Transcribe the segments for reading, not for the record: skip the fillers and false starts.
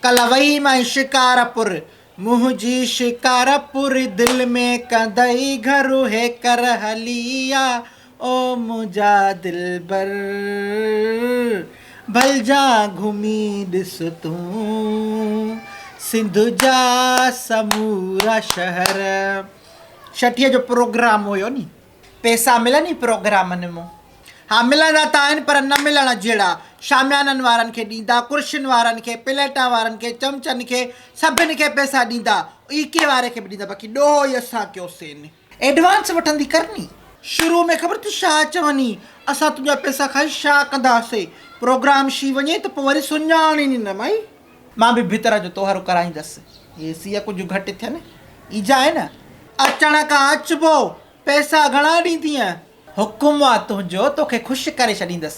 ڪلهه وئي مائي شڪارپور، منهنجي شڪارپور دل ۾ ڪندئي گهر هيڪر هلي آ او منهنجا دلبر ڀلجان گهمي ڏس تون سنڌ جا سمورا شهر. ڇٺيء جو پروگرام هيو ني. پئسا ملن ئي پروگرامن مون. ها ملندا ته آهن پر نه ملڻ جهڙا. شاميانن وارن کي ڏيندا، ڪرشين وارن کي، پليٽان وارن کي، چمچن کي، سڀن کي پئسا ڏيندا. ايڪي واري کي به ڏيندا باقي ڏوهه ئي اسان ڪيوسين. ايڊوانس وٺندي ڪر ني. شروع ۾ خبر اٿئي شا چوني، اسان تنهنجا پئسا کائي شا ڪنداسي. پروگرام شي وڃي ته پوء وري سڃاڻين ئي نه مائي. مان به ڀتر جو توهرو ڪرائيندس. اي سيء ڪجهه گهٽ ٿين. ايجا آهي نه. اچڻ کان اچبو. پئسا گهڻا ڏيندينء؟ حڪم آ تنهنجو، توکي خوش ڪري ڇڏيندس.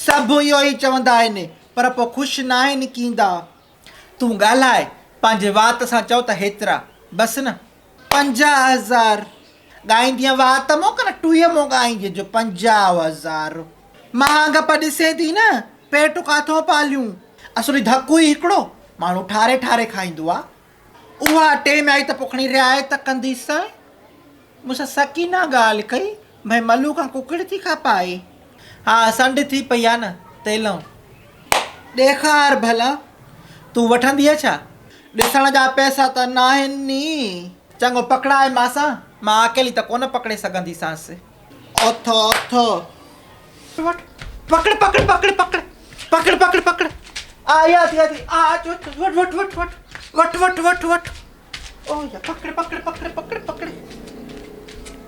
سڀ اهو ئي چوندا آهن، پر پوء خوش ناهن ڪيندا. تون ڳالهاء، پنهنجي وات سان چئو ته هيترا، بس نه؟ 50,000. ڳائيندينء وات مون ڪن ٽوهيء مون ڳائيندينء جو 50,000. مهانگپ ڏسين ٿي نه، پيٽ ڪاٿئون پاليون. اصلي ڌڪ ئي هڪڙو، ماڻهو ٺاري ٺاري کائيندو آ. اها ٽيم آئي ته پوء کڻي رعايت ڪنديسانء. مون سان سڪينه ڳالهه ڪئي، ڀئي ملو کان ڪڪڙ ٿي کپائي. ها سنڍ ٿي پئي آ نه، تيلئون. ڏيکار ڀلا. تون وٺندينء ڇا؟ ڏسڻ جا پئسا ته ناهن ني. چڱو پڪڙاء ماسان، مان اڪيلي ته ڪونه پڪڙي سگهنديسانس. اٿ اٿ. وٺ پڪڙ پڪڙ پڪڙ پڪڙ پڪڙ پڪڙ پڪڙ آ يا ٿي ٿي آ اچ وٺ وٺ وٺ وٺ وٺ وٺ وٺ وٺ او يا پڪڙ پڪڙ پڪڙ پڪڙ پڪڙ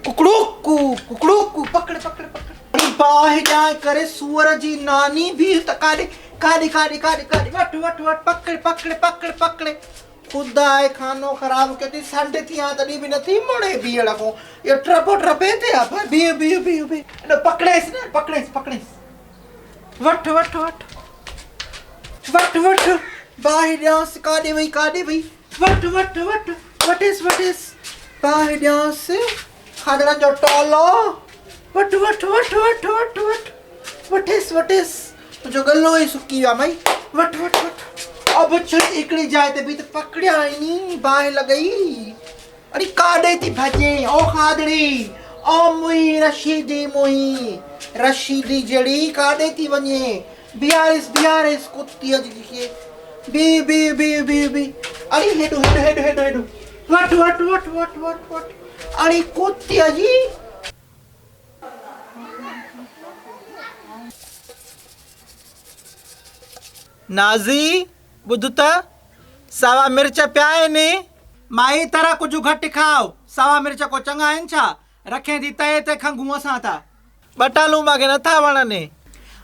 ڪڪڙو ڪو ڪڪڙو ڪو پڪڙ پڪڙ پڪڙ اڙي باهه ڏيان ڪري سوئر جي ناني به ته ڪاڏي ڪاڏي ڪاڏي ڪاڏي ڪاڏي وٺ وٺ وٺ پڪڙ پڪڙ پڪڙ پڪڙ خدا خانو خراب ڪيو ٿي سنڍ ٿي آ تڏهن به نٿي مڙي بيهڻ کان اهو ٽپو ٽپي تي آ بيهه بيهه بيهه بيهه ايڏو پڪڙيس نه پڪڙيس پڪڙيس وٺ وٺ وٺ وٺ وٺ باهه ڏيانس ڪاڏي وئي ڪاڏي وئي وٺ وٺ وٺ وٺيس وٺيس باهه ڏيانس کاڌڙن جو ٽولو وٺ وٺ وٺ وٺ وٺ وٺ وٺيس وٺيس منهنجو ڳلو ئي سڪي ويو آ مائي وٺ وٺ وٺ اب ڇڙ هڪڙي جاء تي بيهه ته پڪڙيا ئي باهه لڳئي اڙي ڪاڏي ٿي ڀڄين او کاڌڙي او موئي رشيدي موئي رشيدي جهڙي ڪاڏي ٿي وڃين بيهاريس بيهاريس ڪتيء جي کي بيهه بيهه بيهه بيهه بيهه اڙي هيڏو هيڏو هيڏو هيڏو هيڏو وٺ وٺ وٺ وٺ وٺ وٺ اڙي ڪتيء جي. نازي، ٻڌ ته، ساوا مرچ پيا آهن. مائي، ترا ڪجهه گهٽ کاء، ساوا مرچ ڪو چڱا آهن ڇا؟ رکين ٿي تئي تي کنگهون اسان ٿا. ٻٽالون مان کي نٿا وڻن.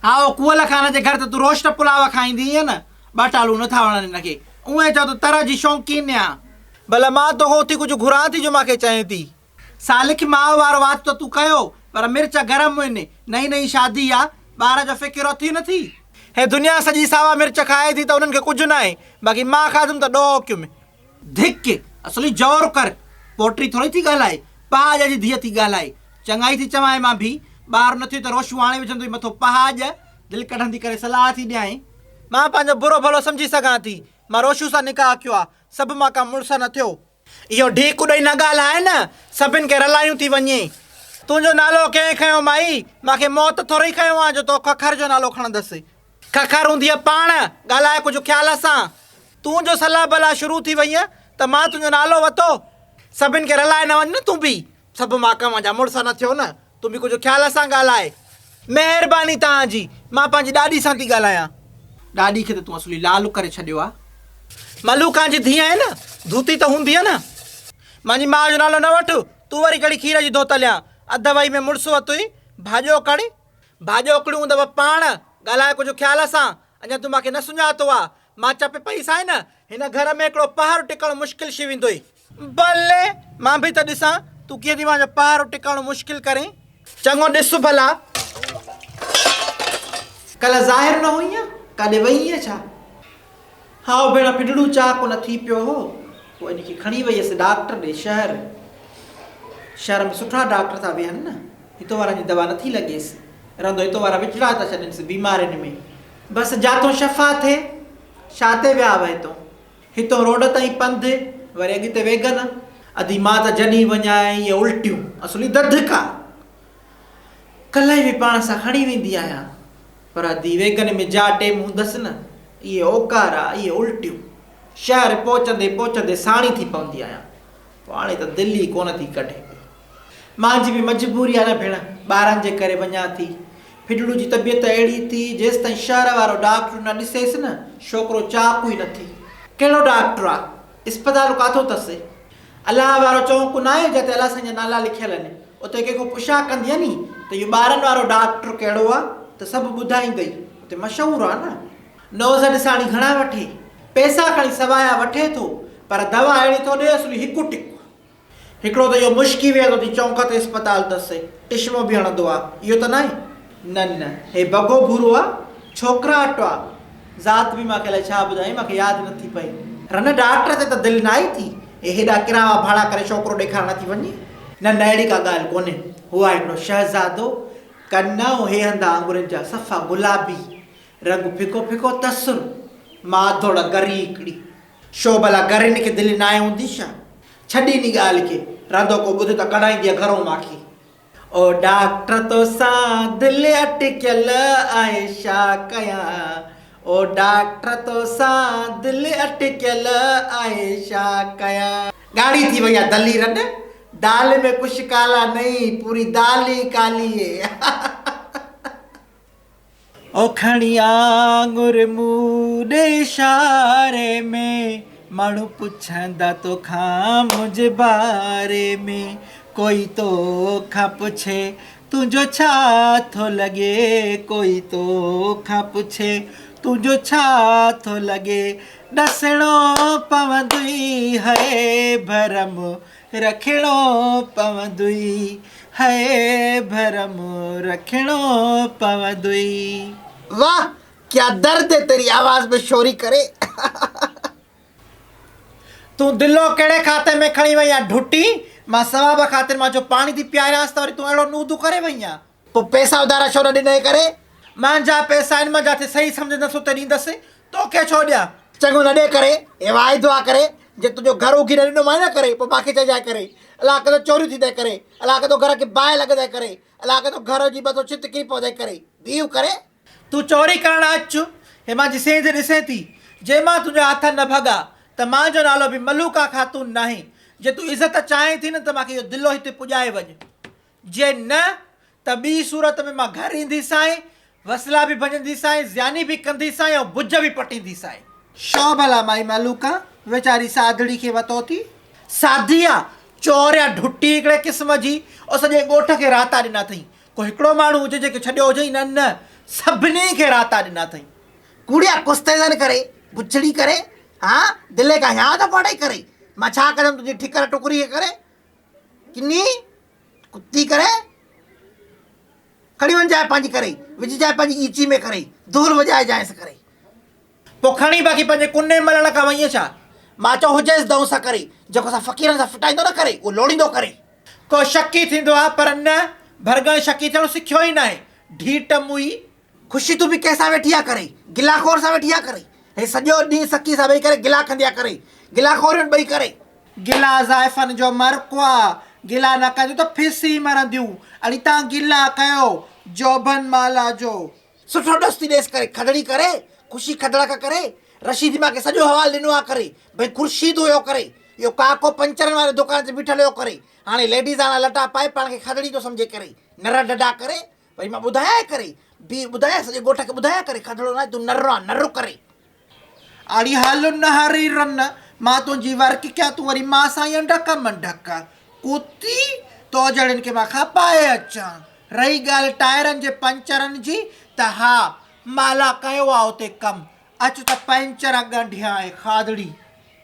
هائو، ڪوئل خان جي گهر ته تون روسٽ پلاء کائيندي هئين نه. ٻٽالون نٿا وڻن هن کي. اونئين چئو ته تر جي شوقين آن. ڀلا مان توکان اٿي ڪجهه گهران ٿي جو مان کي چئين ٿي. سالڪ ماء وارو وات ته تون ڪيو، پر مرچ گرم هين، نئين نئين شادي آ، ٻار جو فڪر اٿي نه ٿي. هي دنيا سڄي ساوا مرچ کائي ٿي ته انهن کي ڪجهه ناهي، باقي مان کاڌم ته ڏوهه ڪيم. ڌڪ، اصلي جور ڪر، پوٽري ٿورئي ٿي ڳالهائي، پهاڄ جي ڌيء ٿي ڳالهائي. چڱائي ٿي چوانء مان ڀي، ٻار نه ٿيو ته روشون آڻي وجهندوئي مٿو پهاڄ، دل ڪڍندي ڪري صلاح ٿي ڏيانء. مان پنهنجو برو ڀلو سمجهي سگهان ٿي، مان روشو سان نڪاح ڪيو آ، سڀ مان ڪا مڙس نه ٿيو. اهو ڍيڪ ڏئي نه ڳالهاء نه، سڀن کي رلايون ٿي وڃين. تنهنجو نالو ڪنهن کنيو مائي؟ مان کي موت ٿورئي کنيو آ جو تو ککر جو نالو کڻندس. ککر هوندينء پاڻ، ڳالهاء ڪجهه خيال سان. تون جو صلاح بلا شروع ٿي وئينء ته مان تنهنجو نالو وتو. سڀن کي رلائي نه وڃ نه تون به. سڀ مان ڪنوان جا مڙس نه ٿيو نه، تون به ڪجهه خيال سان ڳالهاء. مهرباني توهان جي، مان پنهنجي ڏاڏي سان ٿي ڳالهايان. ڏاڏي کي ته تون اصلي لال ڪري ڇڏيو آ. ملوڪان جي ڌيء آهين نه، ڌوتي ته هوندينء نه. مانجي ماء جو نالو نه وٺ، تون وري ڪهڙي کير جي ڌوتل آن. اڌ وهي ۾ مڙس وتوئي، ڀاڄوڪڙ. ڀاڄوڪڙيون هوندؤ پاڻ، ڳالهاء ڪجهه خيال سان، اڃا تون مان کي نه سڃاتو آ. مان چپ پئي سانء نه، هن گهر ۾ هڪڙو پهر ٽڪڻ مشڪل شي ويندوئي. بلي، مان به ته ڏسان، تون ڪيئن ٿي مانجو پهر ٽڪڻ مشڪل ڪرين. چڱو ڏس ڀلا. ڪلهه ظاهر نه هئينء، ڪاڏي وئينء ڇا؟ هائو ڀيڻ، ڦڏڙو چاء ڪونه ٿي پيو هو، پوء ان کي کڻي ويس ڊاڪٽر ڏي شهر. شهر ۾ سٺا ڊاڪٽر ٿا ويهن نه، هتو وارن جي دوا نٿي لڳيس. رهندو هتو وارا وچڙا ٿا ڇڏينس بيمارين ۾. بس جاتون شفا ٿئي، ڇا تي ويا هئا هتون؟ هتون روڊ تائين پنڌ، وري اڳتي ويگن. ادي مان ته جڏهن وڃان اهي الٽيون، اصلي دڌڪا. ڪلهه به پاڻ سان کڻي ويندي آهيان، پر ادي ويگن ۾ جا ٽيم هوندس نه، اهي اوڪارا، اهي الٽيون. شهر پهچندي پهچندي ساڻي ٿي پوندي آهيان. پوء هاڻي ته دل ئي ڪونه ٿي ڪڍي پئي. مانجي به مجبوري آهي نه ڀيڻ، ٻارن جي ڪري وڃان ٿي. ڦڏڙو جي طبيعت اهڙي ٿي، جيستائين شهر وارو ڊاڪٽر نه ڏسيس نه، ڇوڪرو چاق ئي نه ٿي. ڪهڙو ڊاڪٽر آ؟ اسپتال ڪاٿو اٿس؟ الله وارو چونڪ ناهي جتي الله سائين جا نالا لکيل آهن. اتي ڪنهن کان پڇا ڪندينء ني ته اهو ٻارن وارو ڊاڪٽر ڪهڙو آ ته سڀ ٻڌائيندئي. اتي مشهور آ نه. نوز ڏساڻي گهڻا وٺي؟ پئسا کڻي سوايا وٺي ٿو، پر دوا اهڙي ٿو ڏئي اصلي هڪ ٽڪ. هڪڙو ته اهو مشڪي ويهندو ٿي چونڪ تي اسپتال اٿس، ٽشمو به هڻندو آ، اهو ته ناهي؟ نه نه، هي بگو ڀورو آ، ڇوڪراٽ آ، ذات به مان کي الائي ڇا ٻڌايائين، مان کي ياد نه ٿي پئي. رن ڊاڪٽر تي ته دل ناهي ٿي، هي هيڏا ڪراوا ڀاڙا ڪري ڇوڪرو ڏيکارڻ ٿي وڃي. نه نه اهڙي ڪا ڳالهه ڪونهي، هو آهي هڪڙو شهزادو، ڪن ۽ هي هنڌا آڱرين جا صفا گلابي، رنگ ڦڪو ڦڪو تسر، ماڌوڙ گري هڪڙي. شو ڀلا گرين کي دل ناهي هوندي ڇا؟ ڇڏ انهي ڳالهه کي، رندو ڪو ٻڌ ته ڪڍائيندينء گهرئون ماکي. او ڊاڪٽر توسان دل اٽڪيل آهي ڇا ڪيان، او ڊاڪٽر توسان دل اٽڪيل آهي ڇا ڪيان. ڳاڙهي ٿي وئي آ دلي رڏ، دال ۾ ڪڇ ڪالا نهين، پوري دال ئي ڪالي هي. او کڻي آڱر مون ڏي اشاري ۾، ماڻهو پڇندا توکان منهنجي باري ۾، ڪوئي توکان پڇي تنهنجو ڇا ٿو لڳي، ڪوئي توکان پڇي تنهنجو ڇا ٿو لڳي، ڏسڻو پوندئي هي ڀرم رکڻو پوندئي هي ڀرم رکڻو پوندئي. واھ ڪيا درد هي تيري آواز ۾ شوري ڪري. تون دلو ڪهڙي کاتي ۾ کڻي وئين آ ڍٽي، مان ثواب خاطر مان چيو پاڻي ٿي پياريانس ته وري تون اهڙو نودو ڪري وئين آ. پوء پئسا اڌارا ڇو نه ڏنئي ڪري؟ مانجا پئسا آهن مان جاٿي صحيح سمجهندس اتي ڏيندس، توکي ڇو ڏيان؟ چڱو نه ڏي ڪري، هي واعدو آ ڪري، جي تنهنجو گهر اگهي نه ڏنومانء نه ڪري، پوء مانکي چئجانء ڪري، الاء ڪٿو چوريون ٿيندء ڪري، الاء ڪٿو گهر کي باهه لڳندء ڪري، الاء ڪٿو گهر جي مٿو ڇت ڪري پوندء ڪري، بيهه ڪري. تون چوري ڪرڻ اچ، هي مانجي سينڌ ڏسين ٿي، جي مان تنهنجا هٿ نه ڀڳا ته مانجو نالو به ملوڪا خاتون ناهي، جي تون عزت چاهين ٿي نه ته مانکي اهو دلو هتي پڄائي وڃ. جي نه ته ٻي صورت ۾ مان گهر اينديسانء، وسلا به ڀڃنديسانء، زياني به ڪنديسانء ۽ بج به پٽينديسانء. شو ڀلا مائي ملوڪا، ويچاري ساڌڙي کي وتو ٿي. ساڌي آ، چور يا ڍٽي هڪڙي قسم جي، او سڄي ڳوٺ کي راتا ڏنا اٿئي. ڪو هڪڙو ماڻهو هجي جيڪي ڇڏيو هجئي، نه نه، سڀني کي راتا ڏنا اٿئي. ڪوڙيا ڪستيزن ڪري، بڇڙي ڪري، ها، دلي کان هيانء ٿو ڦاٽئي ڪري، مان ڇا ڪندم تنهنجي ٺڪر ٽڪري کي ڪري. ڪني ڪتي ڪري کڻي وڃجانء پنهنجي ڪري وجهجانء پنهنجي ڳيچي ۾ ڪري دهل وڄائجانئس ڪري. پوء کڻي باقي پنهنجي ڪني ملڻ کان وئين ڇا؟ مان چئو هجيس دئون سان ڪري جيڪو اسان فقيرن سان ڦٽائيندو نه ڪري اهو لوڙيندو ڪري. ڪو شڪي ٿيندو آ پر نه ڀرڳڻ شڪي ٿيڻ سکيو ئي ناهي ڍيٽ موئي. خوشي تون به ڪنهن سان ويٺي آ ڪري گلا خور سان ويٺي آ ڪري هي سڄو ڏينهن سڪي سان ويهي ڪري گلا ڪندي آ ڪري گلا خوريون ٻئي ڪري. گلا زائفن جو مرڪ آ، گلا نه ڪنديون ته ڦسي مرنديون، اڙي تان گلا ڪيو جوڀن مالا جو. سٺو ڏس ٿي ڏيس ڪري کدڙي ڪري خوشي کدڙا کا ڪري رشيدي مان کي سڄو حوال ڏنو آ ڪري ڀئي خورشيد هيو ڪري اهو ڪاڪو پنچرن واري دڪان تي بيٺل هيو ڪري هاڻي ليڊيزاڻا لٽا پائي پاڻ کي کدڙي ٿو سمجهي ڪري نر ڊڊا ڪري وري مان ٻڌايان ڪري به ٻڌايان سڄي ڳوٺ کي ٻڌايان ڪري کدڙو ناهي تون نر آ نر ڪري. اڙي هل نه هري رن، مان تنهنجي ورڪ ڪيان تون وري مان سان ئي انڊڪ منڊڪ. ڪتي، تو جهڙين کي مان کپائي اچان. رهي ڳالهه ٽائرن جي پنچرن جي ته ها، مالا ڪيو آ اتي ڪم. اچ ته پنچر ڳنڍيانء کاڌڙي.